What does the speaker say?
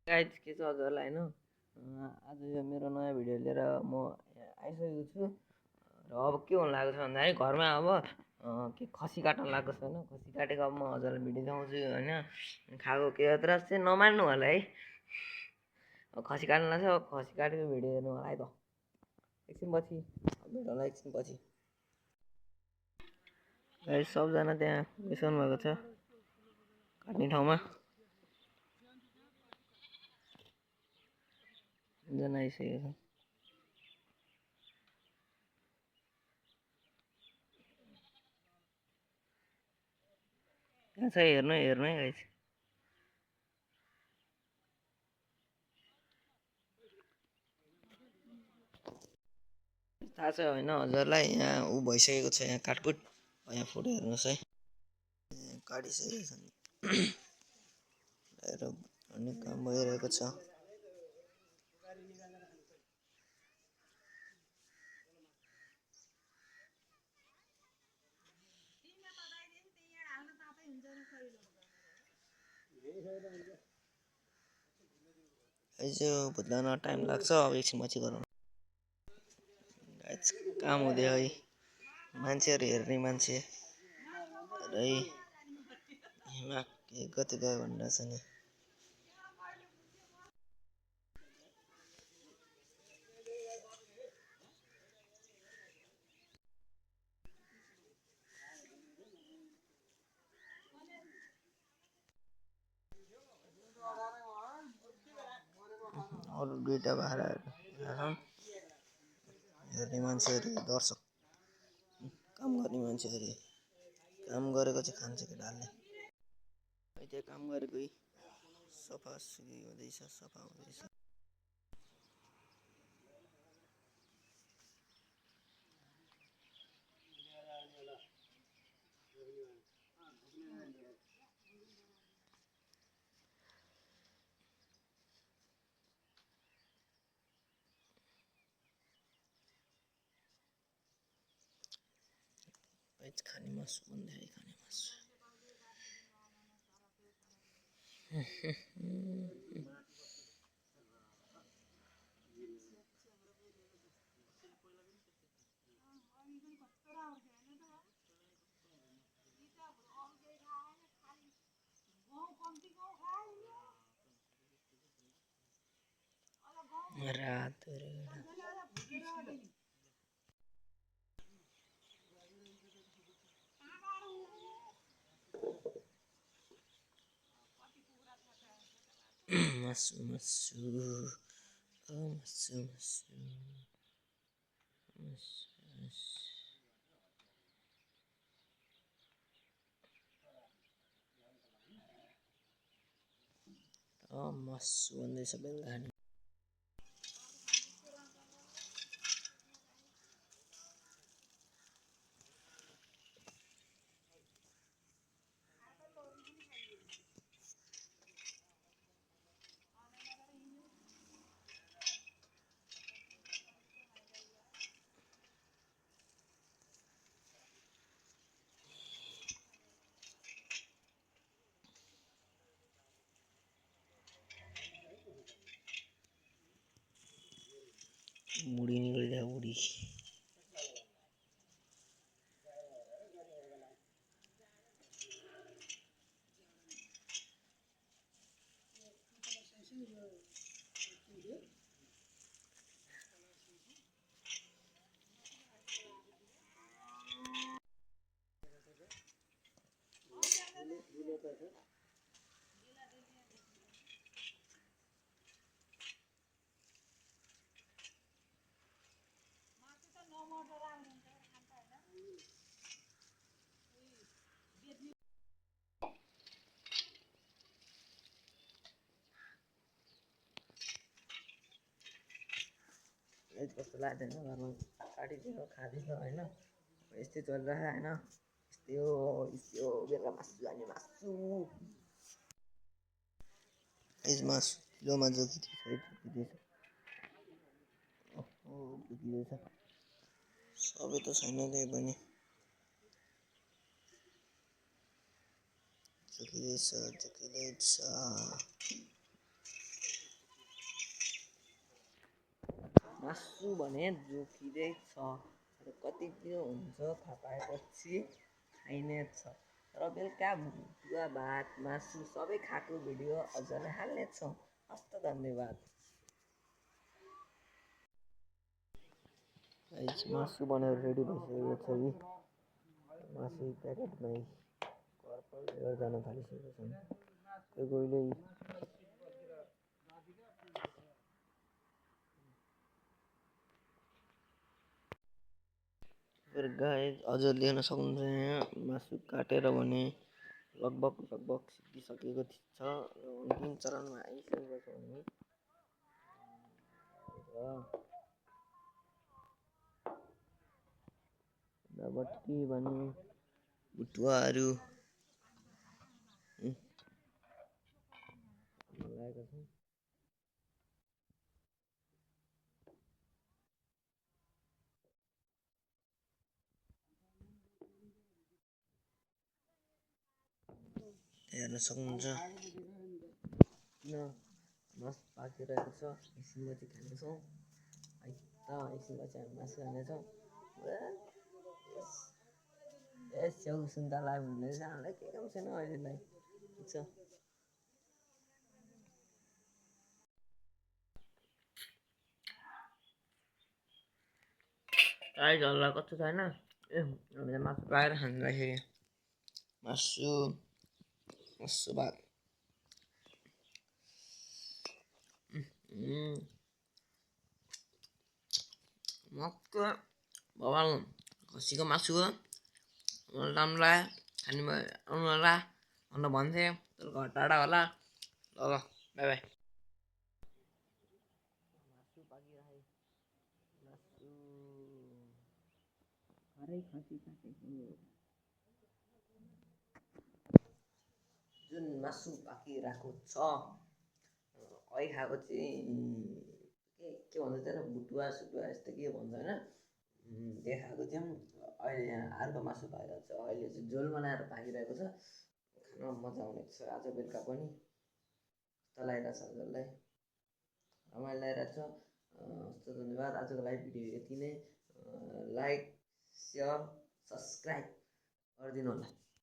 Guys के छ हजुरलाई होइन आज यो मेरो नयाँ भिडियो लिएर म आइसकेको छु र अब के हुन लागेको छ भन्दाखेरि घरमा अब के खसी काट्न लागेको छ होइन खसी काटेको अब म हजुरलाई भिडियो देखाउँछु होइन खाएको के तर चाहिँ नमान्नु होला है अब खसी काट्नु लाग्छ अब खसी काटेको भिडियो हेर्नु होला है त एकछिन पछि भेट होला एकछिन पछि गाइज सबजना त्यहाँ उइसक्नु भएको छ काट्ने ठाउँमा जना आइसकेको छ कहाँ छ हेर्नु हेर्नु है गाइज थाहा छ होइन हजुरलाई यहाँ ऊ भइसकेको छ यहाँ काटकुट यहाँ फोटो हेर्नुहोस् है काटिसकेको छ नि भन्ने काम भइरहेको छ यो भुत्लाउन टाइम लाग्छ अब एकछिन पछि गरौँ काम हुँदै है मान्छेहरू हेर्ने मान्छे र कति गयो भनेर छ नि अरू दुईवटा भाडाहरू हेर्ने मान्छेहरू दर्शक काम गर्ने मान्छेहरू काम गरेको चाहिँ खान्छ केटाहरूले त्यहाँ काम गरेको सफा सुग्घर हुँदैछ सफा हुँदैछ खाने मासु भन्दाखेरि खाने मासु रात masu masu oh masu masu masu masu oh masu भन्दै सबैले खाने मुडी निकलिरहेको मुडी कस्तो लाग्दैन घरमा काटिदियो खाँदियो होइन यस्तै चलिरहेको होइन यस्तै हो बेलुका मासु अनि मासु मासु किलोमा जोगिँदैछ सबै त छैन त्यही पनि जोगिँदैछ मासु भने जोखिँदैछ र कति के हुन्छ थाहा पाएपछि खाइनेछ र बेलुका भुवा भात मासु सबै खाएको भिडियो अझ नै हाल्नेछौँ। हस्त धन्यवाद। मासु बनेर रेडी भइसकेको छ कि मासु प्याकेटमै घर लिएर जान थालिसकेको छन्। कोही कोहीले गाइस अझ लिन सक्नुहुन्छ। यहाँ मासु काटेर भने लगभग सिकिसकेको छ र अन्तिम चरणमा आइसकेको छ भने बट्टी भने बुटुवाहरू लगाएका छन्। हेर्न सक्नुहुन्छ किन मासु पाकिरहेको छ। एकछिनमा चाहिँ खानेछौँ है त। एकछिनमा चाहिँ हामी मासु खानेछौँ। स्याउ सुन्तला भन्दैछ हामीलाई के काम छैन अहिलेलाई। ठिक छ। गाइस हल्ला कस्तो छैन। हामीले मासु पाएर खानु राखेको मासु भात मक्क बबाल खसीको मासु हो। मलाई राम्रो लाग्यो। खानु आउनु होला भनेर भन्थेँ तर घर टाढा होला। ल बाई बाई। मासु पाकिराखे मासु घरै खसी काटेको जुन मासु पाकिरहेको छ अहिले खाएको चाहिँ के भन्छ त्यसलाई भुटुवा सुटुवा यस्तो के भन्छ होइन देखाएको थियौँ। अहिले यहाँ अर्को मासु पाइरहेको छ। अहिले चाहिँ झोल बनाएर पाकिरहेको छ। खान मजा आउनेछ आज बेलुका पनि। कस्तो लागिरहेछ जसलाई रमाइलो लागिरहेछ। हस्त धन्यवाद। आजको लाइभ भिडियो यति नै। लाइक सेयर सब्सक्राइब गरिदिनु होला।